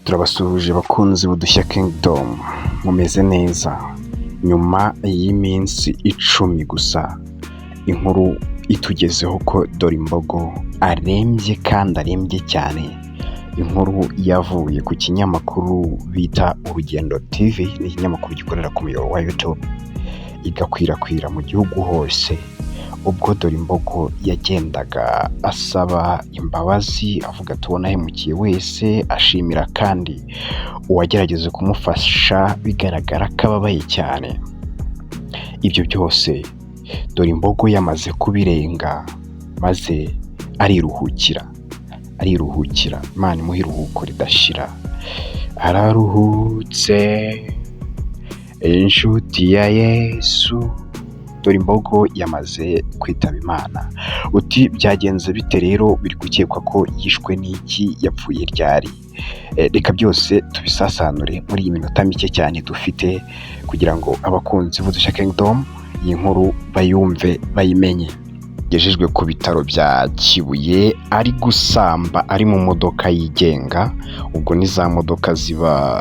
Turabasuhuje bakunzi b'Udushya Kingdom, mumeze neza? Nyuma y'iminsi 10 gusa inkuru itugezeho ko Dorimbogo arembye kandi arembye cyane. Inkuru yavuye ku kinyamakuru bita Urugendo TV, ni ikinyamakuru gikorera ku muyoboro wa YouTube, igakwirakwira mu gihugu hose. Ubwo Dorimbogo yagendaga asaba imbabazi, avuga ati uwo nahemukiye wese, ashimira kandi uwagerageza kumufasha, bigaragara ko ababaye cyane. Ibyo byose Dorimbogo yamaze kubirenga maze ariruhukira, ariruhukira. Imana imuhe iruhuko ridashira. Araruhutse inshuti ya Yesu. Dorimbogo yamaze kwitaba Imana. Uti byagenze bite rero? Biri gukekwa ko yishwe n'iki? Yapfuye ryari? Reka byose tubisasanure muri iyi minota mike cyane dufite, kugira ngo abakunzi b'Udushya Kingdom iyi nkuru bayumve, bayimenye. Yagejejwe ku bitaro bya Kibuye ari gusamba, ari mu modoka yigenga. Ubwo ni za modoka ziba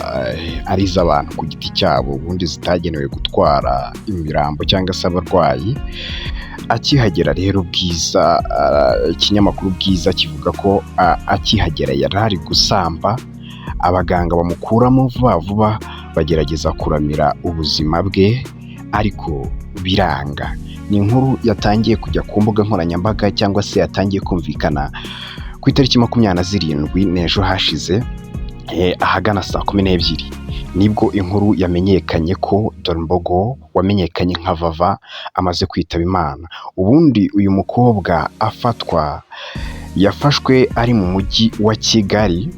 ari iz'abantu ku giti cyabo, ubundi zitagenewe gutwara imirambo cyangwa se abarwayi. Akihagera rero, Bwiza, ikinyamakuru Bwiza kivuga ko akihagera yari ari gusamba, abaganga bamukuramo vuba vuba, bagerageza kuramira ubuzima bwe ariko biranga. Ni inkuru yatangiye kujya ku mbuga nkoranyambaga, cyangwa se yatangiye kumvikana ku itariki 27, n'ejo hashize, ahagana saa 12, nibwo inkuru yamenyekanye ko Dorimbogo wamenyekanye nka Vava amaze kwitaba Imana. Ubundi uyu mukobwa afatwa, yafashwe ari mu mujyi wa Kigali,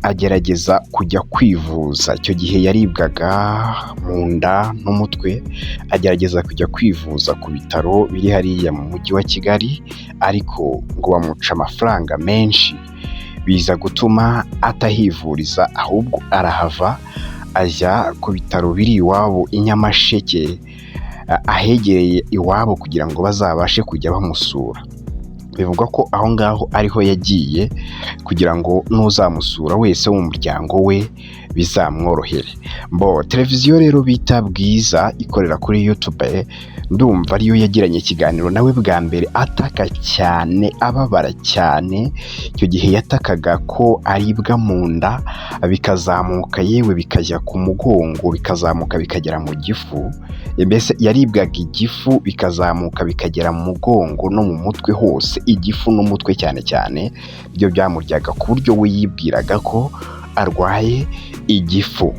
agerageza kujya kwivuza. Icyo gihe yaribwaga mu nda n'umutwe, agerageza kujya kwivuza ku bitaro biri hariya mu mujyi wa Kigali, ariko ngo bamuca amafaranga menshi, biza gutuma atahivuriza, ahubwo arahava ajya ku bitaro biri iwabo i Nyamasheke, ahegereye iwabo, kugira ngo bazabashe kujya bamusura. Bivugwa ko aho ngaho ariho yagiye kugira ngo n'uzamusura wese wo mu muryango we bizamworohere. Bo televiziyo rero bita Bwiza ikorera kuri YouTube, ndumva ariyo yagiranye ikiganiro nawe bwa mbere, ataka cyane, ababara cyane. Icyo gihe yatakaga ko aribwa mu nda, bikazamuka, yewe bikajya ku mugongo, bikazamuka bikagera mu gifu. Mbese yaribwaga igifu, bikazamuka bikagera mu mugongo no mu mutwe hose. Igifu n'umutwe cyane cyane byo byamuryaga, ku buryo we yibwiraga ko arwaye igifu.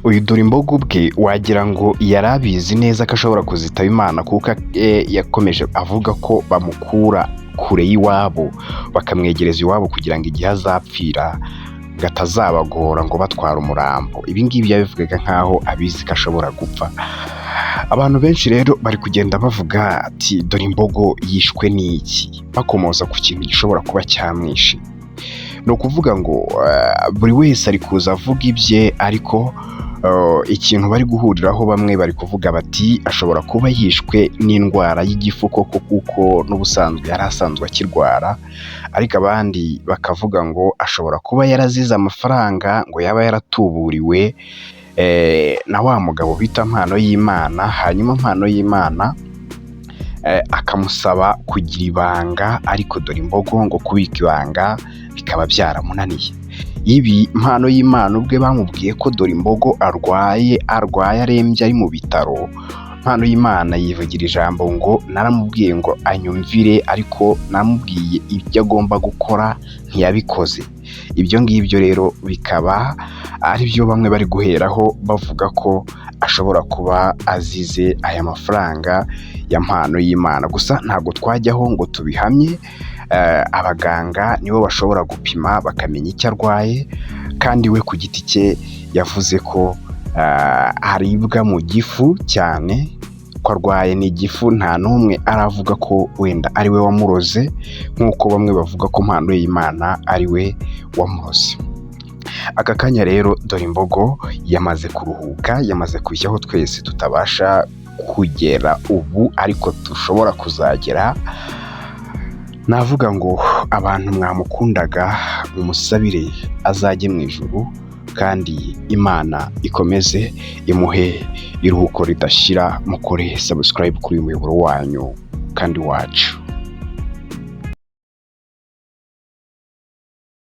Uyu Dorimbogo ubwe wagira ngo yari abizi neza ko ashobora kuzitaba Imana, kuko yakomeje avuga ko bamukura kure y'iwabo bakamwegereza iwabo, kugira ngo igihe azapfira ngo atazabagora ngo batwara umurambo. Ibi ngibi yabivugaga nk'aho abizi ko ashobora gupfa. Abantu benshi rero bari kugenda bavuga ati Dorimbogo yishwe n'iki, bakomoza ku kintu gishobora kuba cyamwishe. Ni ukuvuga ngo buri wese ari kuza avuga ibye, ariko ikintu bari guhuriraho, bamwe bari kuvuga bati ashobora kuba yishwe n'indwara y'igifu koko, kuko n'ubusanzwe yari asanzwe akirwara, ariko abandi bakavuga ngo ashobora kuba yarazize amafaranga ngo yaba yaratuburiwe na wa mugabo bita Mpano y'Imana, hanyuma Mpano y'Imana akamusaba kugira ibanga, ariko Dorimbogo ngo kubika ibanga bikaba byaramunaniye. Ibi Mpano y'Imana ubwe bamubwiye ko Dorimbogo arwaye, arwaye arembye, ari mu bitaro. Mpano y'Imana yivugira ijambo ngo naramubwiye ngo anyumvire, ariko namubwiye ibyo agomba gukora ntiyabikoze. Ibyo ngibyo rero bikaba ari byo bamwe bari guheraho bavuga ko ashobora kuba azize aya mafaranga ya Mpano y'Imana. Gusa ntabwo twajyaho ngo tubihamye, abaganga nibo bashobora gupima bakamenya icyo arwaye, kandi we ku giti cye yavuze ko aribwa mu gifu cyane, ko arwaye n'igifu. Nta n'umwe aravuga ko wenda ari we wamuroze, nk'uko bamwe bavuga ko Mpano y'Imana ari we wamuroze. Aka kanya rero Dorimbogo yamaze kuruhuka, yamaze kujyaho twese tutabasha kugera ubu ariko dushobora kuzagera. Navuga ngo Abantu mwamukundaga, mumusabire azajye mu ijuru, kandi Imana ikomeze imuhe iruhuko ridashira. Mukore subscribe kuri uyu muyoboro wanyu kandi wacu.